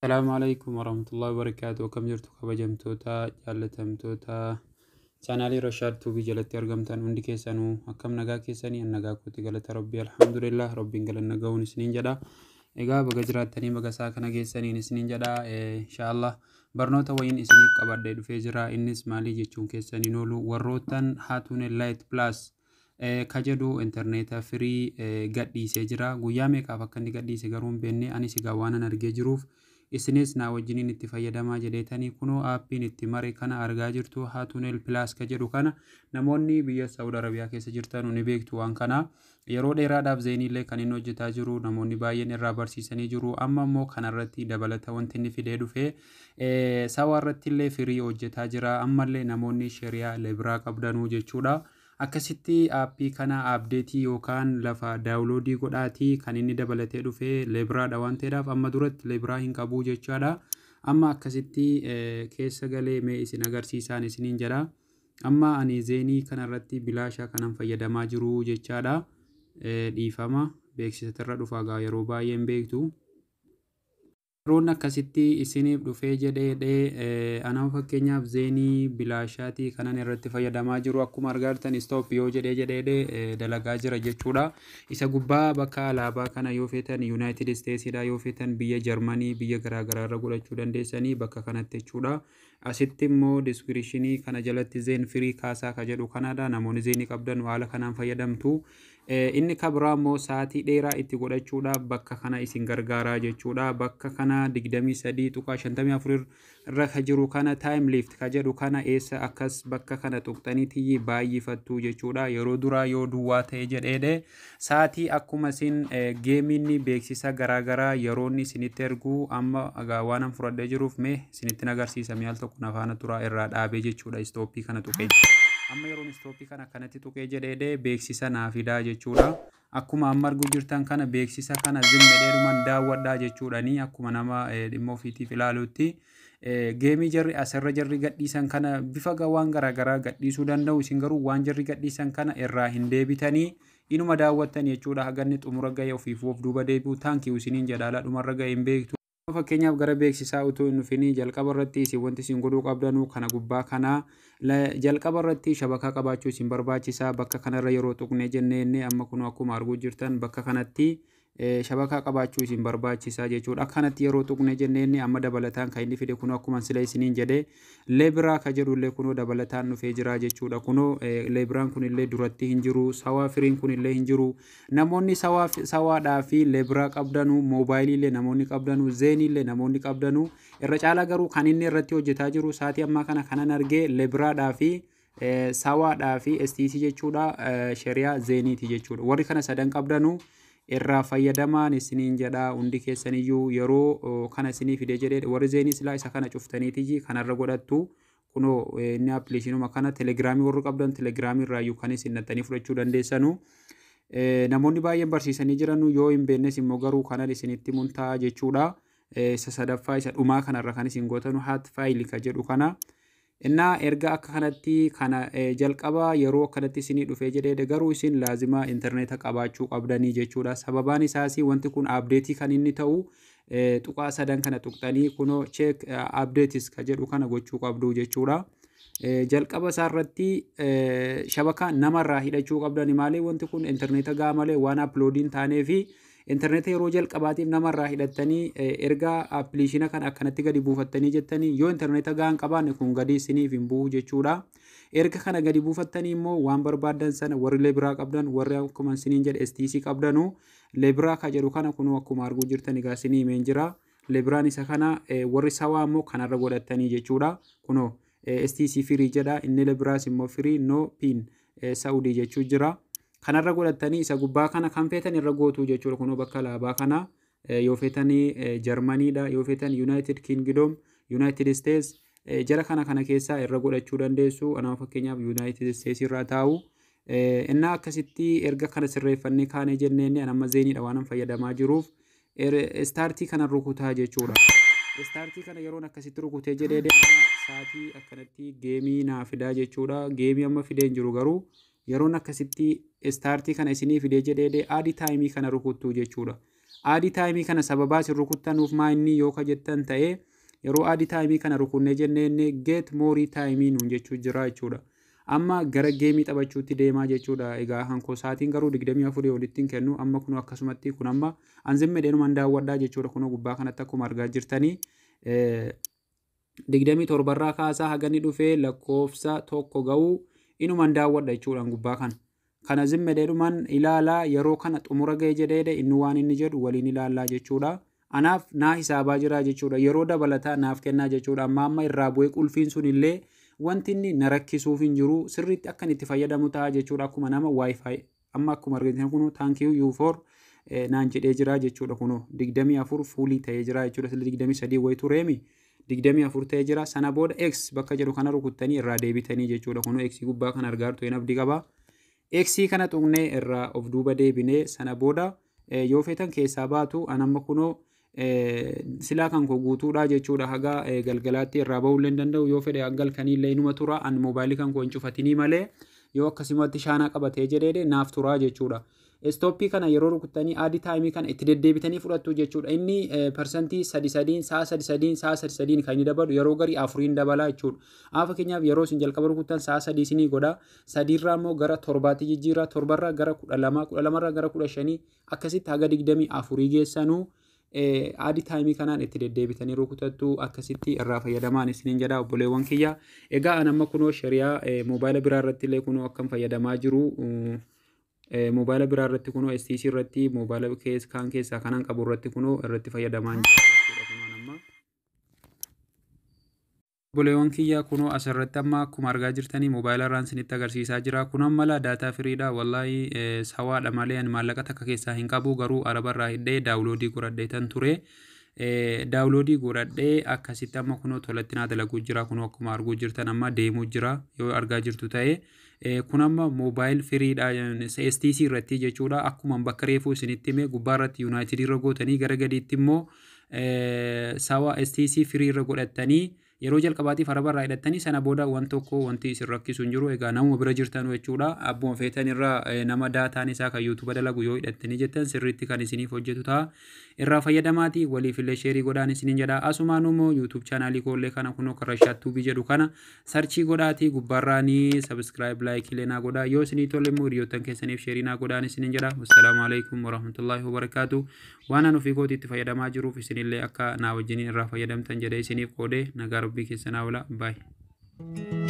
Salaamu alaikum warahmatullahi wabarakatuh. Akkam jirtu, kabajamtoota jaallatamtoota chaanaalii Rashaad Tuubii jalatti argamtan hundi keessanuu? Akkam, nagaa keessanii? An nagaa kooti, galata Rabbii, alhamdulillah, Rabbiin galanna ga'uun isiniin jedha. Egaa baga jiraattanii, baga isaa kana geessaniin isiniin jedha. Inshaallah barnoota wayiin isiniif qabadhee dhufee jira. Innis maalii jechuun keessaniin oolu, warroottan Haatune Lite Plus ka jedhu intarneeta free gadhiisee jira. Guyyaa meeqaaf akka inni gadhiise garuu hin beekne. Anis egaa waan an argee jiruuf isinis naa wajjiniin itti fayyadamaa jedheetanii kunoo aappiin itti mare kana argaa jirtu. Haatunel Plus ka jedhu kana namoonni biyya Saawud Arabiyaa keessa jirtan ni beektu. Waan kana yeroo dheeraadhaaf Zainiillee kan inni hojjetaa jiru namoonni baay'een irraa barsiisanii jiru. Amma immoo kanarratti dabalata wanti inni fidee dhufe SAWA irratti illee free hojjetaa jira. Ammallee namoonni sheriyaa Lebara qabdanuu jechuudha. Akkasitti aappii kana update yookaan lafa download godhaatii kan inni dabalatee dhufe Lebaraadha waan ta'eedhaaf, amma duratti Lebara hin qabu jechaadha. Amma akkasitti keessa galee mee isin agarsiisaan isiniin jedha. Amma ani Zainii kanarratti bilaasha kanan fayyadamaa jiru jechaadha. Dhiifama, beeksisatirra dhufa gaa, yeroo baay'een beektu. Yeroon akkasitti isiniif dhufee jedhee, anama fakkeenyaaf Zainii bilaashaatii kanan irratti fayyadamaa jiru. Akkuma argaa jirtan stop yoo jedhee jedhee dalagaa jira jechuudha. Isa gubbaa bakka alaabaa kana yoo feetan United Statesidha, yoo feetan biyya Jarmanii, biyya garaagaraa irra godhachuu dandeessanii bakka kanatti jechuudha. Asitti immoo description kana jalatti Zain free kaasaa ka jedhu kanadha. Namoonni Zainii qabdan haala kanaan fayyadamtu. Inni kabiraa immoo sa'aatii dheeraa itti godhachuudhaaf bakka kana isin gargaaraa jechuudha. Bakka kana 23.54 irra ka jiru kana, time left ka jedhu kana, eessa akkas bakka kana tuqxanii tiyyi baay'ifattu jechuudha. Yeroo duraa yoo duwwaa ta'e jedheedhe, sa'aatii akkuma isin gameiinni beeksisa garaagaraa yeroo inni isinitti ergu, amma waan an fudhadhee jiruuf mee isinitti agarsiisa. Mi'aal tokko nafaana turaa, irraa dhaabee jechuudha stop kana tuqee. Amma yeroon stop kana akkanatti tuqee jedheedhe, beeksisa naa fidaa jechuudha. Akkuma amma arguu jirtan kana, beeksisa kana zimmedheeruman daawwadhaa jechuudhani, akkuma nama dhimma ofiitiif ilaalutti. Game jarri asirra jarri gadhiisan kana bifa waan garaagaraa gadhiisuu danda'u. Isin garuu waan jarri gadhiisan kana irraa hin deebitanii, inuma daawwattan jechuudha. Haganni xumura ga'e ofiif of duuba deebi'u thank you isiniin jedha, dhumarra ga'e hin beektu. Fakkeenyaaf gara beeksisaa utuu hin dhufinii, jalqaba irratti isin wanti isin godhuu qabdanu kana gubbaa kana jalqaba irratti shabakaa qabaachuu isin barbaachisaa. Bakka kanarra yeroo tuqnee jennee, amma kun akkuma arguu jirtan bakka kanatti shabakaa qabaachuu isin barbaachisaa jechuudha. Akkanatti yeroo tuqnee jennee, amma dabalataan kan inni fide kunoo akkuma sila isiniin jedhe Lebara ka jedhullee kunoo dabalataan dhufee jira jechuudha. Kunoo Lebaraan kunillee duratti hin jiru. SAWA freeiin kunillee hin jiru. Namoonni SAWAdhaa fi Lebara qabdanu, moobaayiliillee namoonni qabdanu, Zainiillee namoonni qabdanu, irra caalaa garuu kan inni irratti hojjetaa jiru sa'aatii ammaa kana kanan argee Lebaraadhaa fi SAWAdhaa fi STC jechuudha, sheriyaa Zainiiti jechuudha. Warri kana sadan qabdanu irraa fayyadamaan isiniin jedha hundi keessaniyyuu. Yeroo kana isinii fide jedhee, warri Zainii silaa isa kana cuftaniitiyyi kanarra godhattu. Kunoo inni appilikeeshinuma kana Telegramii warri qabdan Telegramii irraayyuu kan isin naxxanii fudhachuu dandeessanu. Namoonni baay'een barsiisanii jiran, yoo hin beeknes immoo garuu kanan isinitti muntaa jechuudha. Isa sadaffaa, isa dhumaa kanarra kan isin gootanu hat file ka jedhu kana. Innaa erga akka kanatti kana jalqaba yeroo akkanatti isinii dhufee jedhee, garuu isin laazima intarneeta qabaachuu qabdanii jechuudha. Sababaan isaas wanti kun update kan inni ta'u tuqaa sadan kana tuqxanii kunoo check updates ka jedhu kana gochuu qabdu jechuudha. Jalqaba isaarratti shabakaa namarraa hidhachuu qabdani malee, wanti kun intarneeta gaa malee waan uploadiin taanee fi intarneeta yeroo jalqabaatiif namarraa hidhattanii erga appilikeeshina kana akkanatti gadi buufattanii jettanii, yoo intarneeta gaa hin qabaanne kun gadi isiniif hin bu'u jechuudha. Erga kana gadi buufattanii immoo waan barbaaddan sana, warri Lebara qabdan, warri akkuma isiniin jedhe STC qabdanu, Lebara ka jedhu kana kunuu akkuma arguu jirtan egaa isinii himeen jira. Lebaraan isa kana, warri SAWA immoo kanarra godhattanii jechuudha. Kunoo STC free jedha, inni Lebaraas immoo free no pin Saudii jechuu jira. Kanarra godhattanii isa gubbaa kana kan feetan irra gootuu jechuudha. Kunoo bakka alaabaa kana yoo feetanii Jarmaniidha, yoo feetan United Kingdom, United States, jara kana kana keessaa irra godhachuu dandeessu. Anaa fakkeenyaaf United States irraa taa'u. Innaa akkasitti erga kana sirreeffannee kaanee jenneen, amma Zainiidha waan fayyadamaa jiruuf start kana rukutaa jechuudha. Start kana yeroon akkasitti rukutee jedhee, sa'aatii akkanatti game naa fidaa jechuudha. Game amma fidee hin jiru, garuu yeroon akkasitti start kana isinii fidee jedhee, add time kana rukuttu jechuudha. Add time kana sababaa isin rukuttanuuf maa inni yoo ka jettan ta'e, yeroo add time kana rukunnee jennee get more time nuun jechuu jira jechuudha. Amma gara game taphachuutti deemaa jechuudha. Egaa hankoo sa'aatiin garuu 24 olitti hin kennu. Amma kun akkasumatti kun amma anzimmedheenuman daawwadhaa jechuudha. Kun gubbaa kanatti akkuma argaa jirtanii 27rraa kaasaa haganni dhufee lakkoofsa 1 ga'uu inuman daawwadha jechuudha gubbaa kana. Kana zimmedheedhuman ilaalaa, yeroo kana xumura ga'e jedhee inni waan inni jedhu waliin ilaallaa jechuudha. Anaaf naa hisaabaa jira jechuudha. Yeroo dabalataa naaf kennaa jechuudha. Amma irraa bu'ee qulfiin sun illee wanti inni na rakkisuuf hin jiru, sirriitti akkan itti fayyadamu ta'a jechuudha. Akkuma nama WiFi amma akkuma argitan kun "Thank you for" naan jedhee jira jechuudha. Kunoo 24 full ta'ee jira jechuudha. Sila 23 wayi tureemi, 24 ta'ee jira. Sana booda X bakka jedhu kana rukuttanii irraa deebitanii jechuudha. Kunoo X gubbaa kan argaa jirtu abdii qaba. X kana tuqnee irraa of duuba deebinee, sana booda yoo feetan keessaa baatu. An amma kunoo silaa kan koo guutuudha jechuudha. Haga galgalaatti irraa bahuu illee danda'u, yoo fedhe hanga halkaniillee inuma tura. An moobaayilii kan koo hin cufatinii malee, yoo akkasumatti shaanaa qabatee jedhee naaf turaa jechuudha. Stop kana yeroo rukuttanii add time kana itti deddeebitanii fudhattu jechuudha. Inni 3% sadiin, sa'a 3 sadiin, sa'a 3 sadiin kan inni dabalu, yeroo garii 4n dabalaa jechuudha. Haa, fakkeenyaaf yeroo isin jalqaba rukuttan sa'a 3 isinii godha. 3rraa immoo gara 7tti jijjiira. 7rraa gara 12, 12rraa gara 15, akkasitti haga 24 geessanuu add time kanaan itti deddeebitanii rukutattu. Akkasitti irraa fayyadamaan isiniin jedha, obboleewwan kiyya. Egaa an amma kunoo shari'aa moobaayila biraa irratti illee kunoo akkam fayyadamaa jiru. Moobaayila biraa irratti kunoo STC irratti, moobaayila kaan keessaa kanan qabu irratti kunoo irratti fayyadamaa jira jechuudha kunoo amma. Obboleewwan kiyya, kunoo asirratti amma akkuma argaa jirtanii moobaayila irraan isinitti agarsiisaa jira. Kun amma la data freedha. Wallaahi sawaadha malee ani maallaqa takka keessaa hin qabu, garuu araba irraa hidhee download godhadhee tan ture. Download godhadhee akkasitti amma kunoo tolatti naa dalaguu jira. Kunoo akkuma arguu jirtan amma deemuu jira yoo argaa jirtu ta'e. Kun amma mobile freedha STC irratti jechuudha. Akkuma bakka reefuu isinitti hime, gubbaa irratti United irra gootanii, gara gadiitti immoo sawa STC free irra godhattanii, yeroo jalqabaatiif araba irraa hidhattanii, sana booda waan tokko wanti isin rakkisu hin jiru. Egaa namuma bira jirtan jechuudha. Abbuma feetan irraa nama dataan isaa kan YouTube dalagu yoo hidhattanii jettan sirriitti kan isiniif hojjetu ta'a. Irraa fayyadamaatii waliif illee share godhaan isiniin jedha. Asumaan immoo YouTube channel koollee kana kunoo kan Rashaad Tuubii jedhu kana search godhaatii gubbaarraanii subscribe, like illee naa godhaa. Yoo isinii tolle immoo hiriyoottan keessaniif share naa godhaan isiniin jedha. Wassalaamu alaikum warahmatullaahi wabarakaatu. Waan an ofii kootii itti fayyadamaa jiruuf isinillee akka naa wajjiniin irraa fayyadamtan jedhee isiniif qoodee. Nagaa rabbii keessanaa oola. Baay'ee.